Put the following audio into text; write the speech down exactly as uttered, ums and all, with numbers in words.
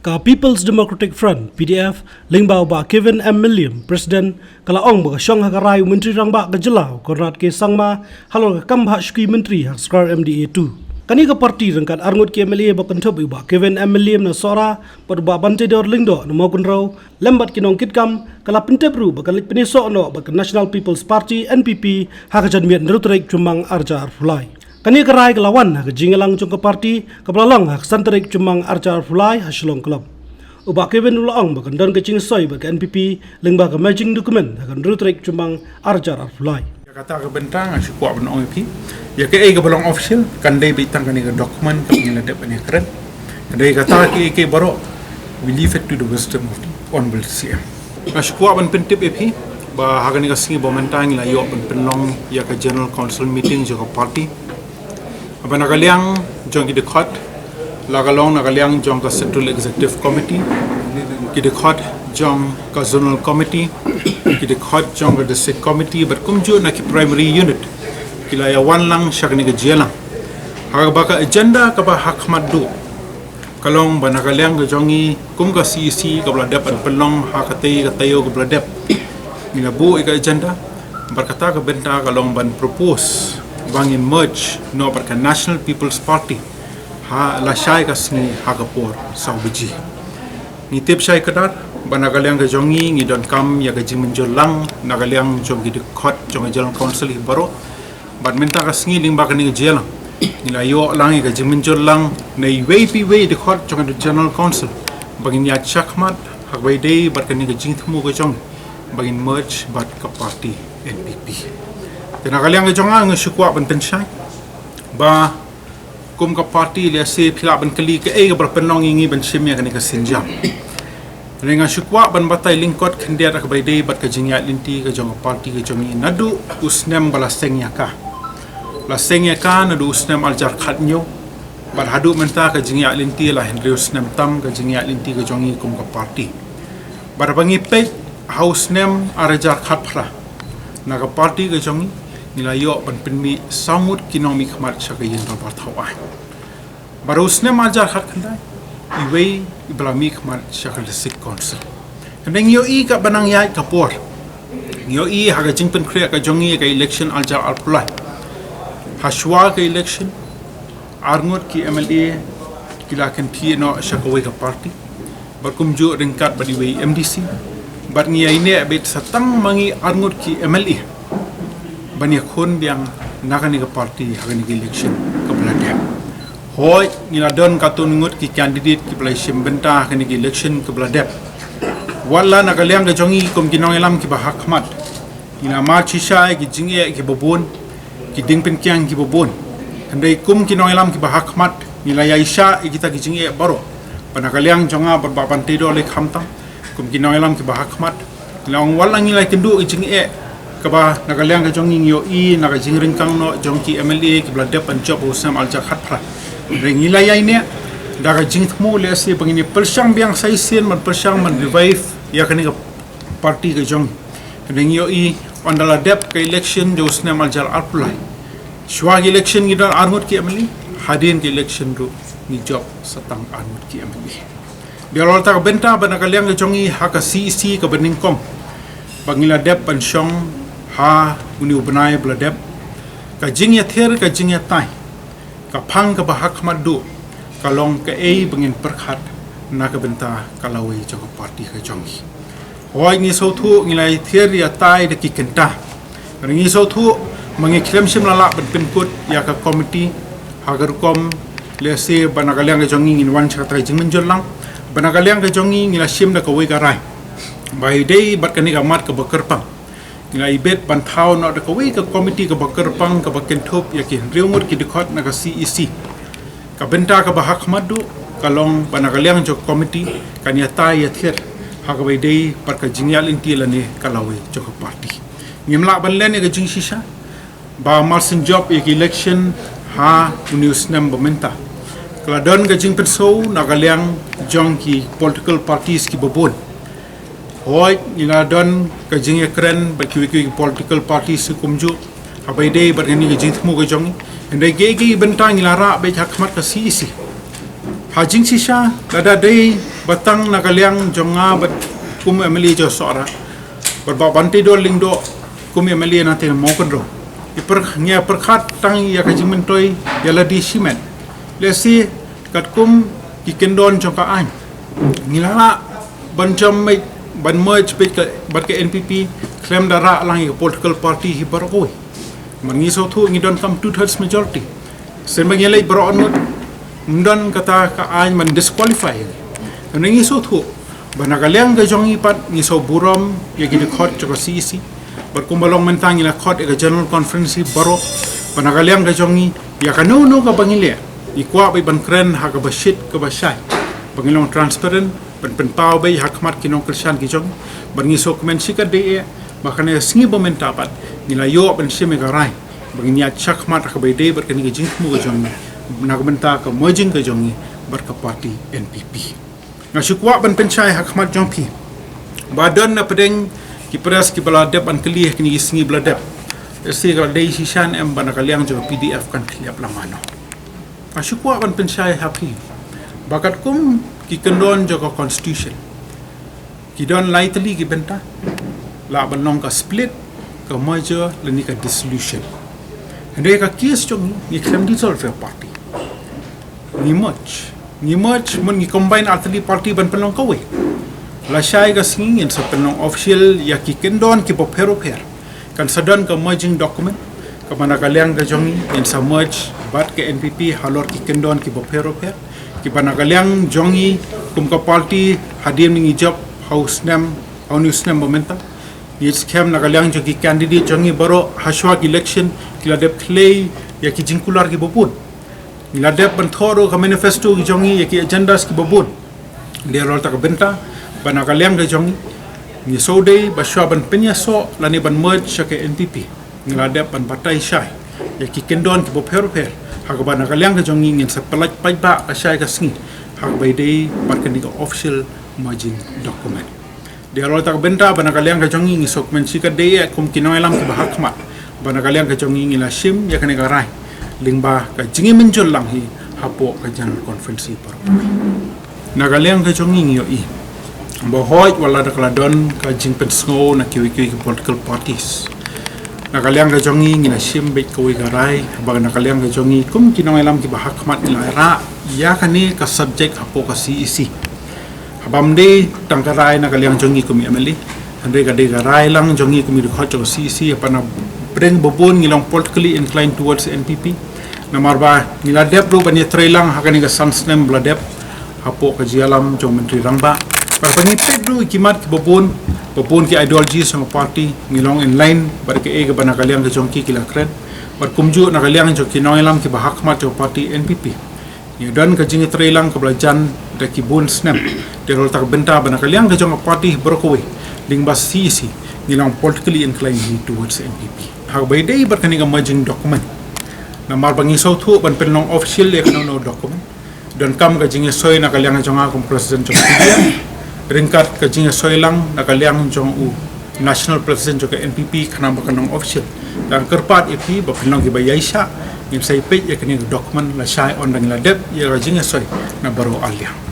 Ka People's Democratic Front, P D F, lyngba u Bah Kevin M Mylliem, President, ka la ong ba ka shong ha ka rai u Myntri Rangbah ka jylla, u Conrad K Sangma, halor ka kam bhah shuki myntri ha ka sorkar M D A two. Kane ka party ryngkat arngut ki M L A ba kynthup ïa u Bah Kevin M Mylliem na Sohra, bad u Bah Banteidor Lyngdoh na Mawkynrew, lem bad ki nongkitkam, ka la pyntip ruh ba kan leit pynïasoh noh bad ka National People's Party, N P P, ha ka janmiet hynriew tarik Jymmang arhajar arphew lai. Kane ka rai ka la wan ha ka jingïalang jong ka party, kaba la long ha ka san tarik Jymmang arhajar arphew lai ha Shillong Club. U Bah Kevin u la ong ba kan don ka jingsoi bad ka N P P lyngba ka merging document ha ka hynriew tarik Jymmang arhajar arphew lai. Ïa kata ka bynta nga shu kwah ban ong ïa phi, ïa kaei kaba long official kan dei beit tang kane ka document kaba ngi la dep ban ïakren. Ka dei kata, kaei kaei baroh, we leave it to the wisdom of the Honorable C M. Nga shu kwah ban pyntip ïa phi ba ha kane ka sngi ba mynta ngi la ïoh ban pynlong ïa ka General Council meeting jong ka party. Haba na ka liang jong ki dkhot, la ka long na ka liang jong ka Central Executive Committee, ki dkhot jong ka Zonal Committee, ki dkhot jong ka District Committee, bad kumjuh na ki primary unit, ki la ïa wan lang sha kane ka jingïalang. Ha kaba ka agenda kaba ha khmat duh, ka long ba na ka liang ka jong ngi kum ka C E C kaba la dep ban pynlong ha katei ka taïew kaba la dep, ngi la buh ïa ka agenda. Bad kata ka bynta ka long ban propose ba ngin merge noh bad ka National People's Party ha lashai ka sngi ha ka por saw baje. Ngi tip shai kdar ba na ka liang ka jong ngi ngi donkam ïa ka jingmynjur lang na ka liang jong ki dkhot jong ka General Council hi baroh. Bad mynta ka sngi lyngba kane ka jingïalang, ngi la ïoh lang ïa ka jingmynjur lang na iwei pa iwei i dkhot jong ka General Council ba ngin ïaid shakhmat ha kaba ïadei bad kane ka jingthmu ka jong ngi ba ngin merge bad ka party N P P. Te na ka liang ka jong nga, nga shu kwah ban pynshai ba kum ka party, lehse phi lah ban kylli kaei kaba la pynlong ïa ngi ban shim ïa kane ka sienjam. Hynrei nga shu kwah ban batai lyngkot khyndiat ha kaba ïadei bad ka jingïaid lynti ka jong ka party ka jong ngi naduh u snem ba la seng ïa ka. La seng ïa ka naduh u snem arhajar khathynñiew bad haduh mynta ka jingïaid lynti la hynriew snem tam ka jingïaid lynti ka jong ngi kum ka party. Bad haba ngi peit ha u snem arhajar khatphra, na ka party ka jong ngi, ngi la ïoh ban pynmih saw ngut ki nongmihkhmat sha ka ïing dorbar thaw aiñ. Bad ha u snem arhajar khatkhyndai, iwei iba la mihkhmat sha ka District Council. Hynrei ngi ïohi katba nang ïaid ka por, ngi ïohi ha ka jingpynkhreh ka jong ngi ïa ka election arhajar arphew lai. Hashwa ka election, arngut ki M L A ki la kynthih noh sha kawei ka party, bad kumjuh ryngkat bad iwei i M D C. Bad ngi ïaineh beit sa tang ma ngi arngut ki M L A ban ïakhun biang na kane ka party ha kane ka election kaba la dep. Hooid, ngi la don katto ngut ki candidate kiba la shim bynta ha kane ka election kaba la dep. Wat la na ka liang ka jong ngi kum ki nongïalam kiba ha khmat, ngi la mad shisha ïa ki jingeh kiba bun, ki diengpyngkiang kiba bun. Hynrei kum ki nongïalam kiba ha khmat, ngi la ïaishah ïa kita ki jingeh baroh. Bad na ka liang jong nga bad Bah Banteidor lei khamtam, kum ki nongïalam kiba ha khmat, ngi la ong wat la ngi la ïakynduh ïa ka jingeh kaba na ka liang ka jong ngi, ngi ïohi na ka jingryngkang noh jong ki M L A kiba la dep ban jop ha u snem arhajar khatphra. Hynrei ngi la ïaineh da ka jingthmu lehse ba ngin ïa pyrshang biang sa shisien ban pyrshang ban revive ïa kane ka party ka jong ngi. Hynrei ngi ïohi ynda la dep ka election jong u snem arhajar arphew lai, shuwa ka election ngi don arngut ki M L A, hadien ka election ruh ngi jop sa tang arngut ki M L A. Bad halor kata ka bynta bad na ka liang ka jong ngi ha ka C E C kaba nyngkong ba ngi la dep ban shong ha une u bnai ba la dep, ka jingïathir ka jingïatai, ka phang kaba ha khmat duh ka long kaei ba ngin pyrkhat na ka bynta ka lawei jong ka party ka jong ngi. Hooid, ngi sngewthuh ngi la ïathir ïatai da ki kynta. Hynrei ngi sngewthuh ma ngi khlem shym la lah ban pynkut ïa ka komiti ha ka rukom lehse ba na ka liang ka jong ngi ngin wan sha kata ka jingmynjur lang. Ba na ka liang ka jong ngi ngi la shim da kawei ka rai ba ïadei bad kane ka mat kaba kyrpang, ngi la ibit ban thaw noh da kawei ka komiti kaba kyrpang kaba kynthup ïa ki hynriew ngut ki dkhot na ka C E C. Ka bynta kaba ha khmat duh ka long ba na ka liang jong ka komiti kan ïatai ïathir ha kaba ïadei bad ka jingïaid lynti lane ka lawei jong ka party. Ngim lah ban len ïa ka jingshisha ba mar shen jop ïa ka election ha une u snem ba mynta, ka la don ka jingpynsaw na ka liang jong ki political parties kiba bun. Hooid, ngi la don ka jingïakren bad kiwei kiwei ki political parties kumjuh ha kaba ïadei bad kane ka jingthmu ka jong ngi. Hynrei kaei kaei bynta ngi la rah beit ha khmat ka C E C. Ha jingshisha, lada dei Ba tang na ka liang jong nga bad kum M L A jong Sohra, bad Bah Banteidor Lyngdoh kum M L A na teng Mawkynrew. I pyrkh-, ngi pyrkhat tang ïa ka jingmyntoi ïa lade shimet. Lehse katkum ki kyndon jong ka aiñ, ngi la lah ban jam mej, ban merge beit ka, bad ka N P P khlem da rah lang ïa ka political party hi baroh kawei. Namar ngi sngewthuh ngi donkam two thirds majority. Shen ba ngi leit baroh arngut, ym don kata ka aiñ ban disqualify. Hynrei ngi sngewthuh ba na ka liang ka jong ngi pat ngi sngew burom ïa ki dkhot jong ka C E C. Bad kumba long mynta ngi la khot ïa ka General Conference hi baroh, ba na ka liang ka jong ngi ïa kano kano kaba ngi leh, ngi kwah beit ban kren ha kaba shit kaba shai, ba ngi long transparent, ban pynpaw beit ha khmat ki nongkyrshan ki jong ngi. Bad ngi sngewkmen shikatdei eh ba kane ka sngi ba mynta pat ngi la ïoh ban shim ïa ka rai ba ngin ïaid shakhmat ha kaba ïadei bad kane ka jingthmu ka jong ngi na ka bynta ka merging ka jong ngi bad ka party N P P. Nga shu kwah ban pynshai ha khmat jong phi ba don na pdeng ki press kiba la dep ban kylli ha kine ki sngi ba la dep, lehse ka la dei shisha ne em ba na ka liang jong ka P D F kan khylliap lang mano. Nga shu kwah ban pynshai ha phi ba katkum ki kyndon jong ka constitution, ki don lai tylli ki bynta, lah ban long ka split, ka merger lane ka dissolution. Hynrei ka case jong ngi, ngi khlem dissolve ïa ka party. Ngi merge. Ngi merge, mut ngi combine ar tylli party ban pynlong kawei. Lashai ka sngi ngin sa pynlong official ïa ki kyndon kiba pher bapher. Kan sa don ka merging document kaba na ka liang ka jong ngi ngin sa merge bad ka N P P halor ki kyndon kiba pher bapher, kiba na ka liang jong ngi kum ka party hadien ngi jop ha u snem, ha une u snem ba mynta, ngi skhem na ka liang jong ki candidate jong ngi baroh ha shuwa ki election ki la dep khlei ïa ki jingkular kiba bun. Ngi la dep ban thoh ruh ka manifesto ki jong ngi ïa ki agendas kiba bun. Dei halor kata ka bynta ba na ka liang ka jong ngi, ngi sngewdei ba shuwa ban pynïasoh lane ban merge sha ka N P P, ngi la dep ban batai shai ïa ki kyndon kiba pher bapher, ha kaba na ka liang ka jong ngi ngin sa pyllait paidbah lashai ka sngi ha kaba ïadei bad kane ka official merging document. Dei halor kata ka bynta ba na ka liang ka jong ngi ngi sngewkmen shikatdei eh kum ki nongïalam kiba ha khmat ba na ka liang ka jong ngi ngi la shim ïa kane ka rai lyngba ka jingïamynjur lang hi hapoh ka General Conference hi baroh. Na ka liang ka jong ngi ngi ïohi ba hooid wat la da ka la don ka jingpynsngew na kiwei kiwei ki political parties, na ka liang ka jong ngi ngi la shim beit kawei ka rai ba na ka liang ka jong ngi kum ki nongïalam kiba ha khmat ngi la rah ïa kane ka subject hapoh ka C E C. Haba ym dei tang ka rai na ka liang jong ngi kum i M L A, hynrei ka dei ka rai lang jong ngi kum i dkhot jong ka C E C, haba na pdeng ba bun ngi long politically inclined towards N P P. Namar ba ngi la dep ruh ban ïatrei lang ha kane ka san snem ba la dep hapoh ka jingïalam jong Myntri Rangbah. Bad ba ngi peit ruh ki mat kiba bun, ba bun ki ideologies jong ka party, ngi long in line bad kaei kaba na ka liang ka jong ki ki la kren. Bad kumjuh na ka liang jong ki nongïalam kiba ha khmat jong ka party N P P, ngi don ka jingïatrei lang kaba la jan da ki bun snem. Dei halor kata ka bynta ba na ka liang ka jong ka party baroh kawei lyngba C E C ngi long politically inclined hi towards N P P ha kaba ïadei bad kane ka merging document. Namar ba ngi sngewthuh ban pynlong official ïa kano kano document, donkam ka jingïasoi na ka liang jong nga kum president jong ka P D F, ryngkat ka jingïasoi lang na ka liang jong u national president jong ka N P P khnang ba kan long official. Tang kyrpad ïa phi ba phin long kiba ïaishah, ngin sa ïa peit ïa kane ka document lashai ynda ngi la dep ïa ka jingïasoi na baroh ar liang.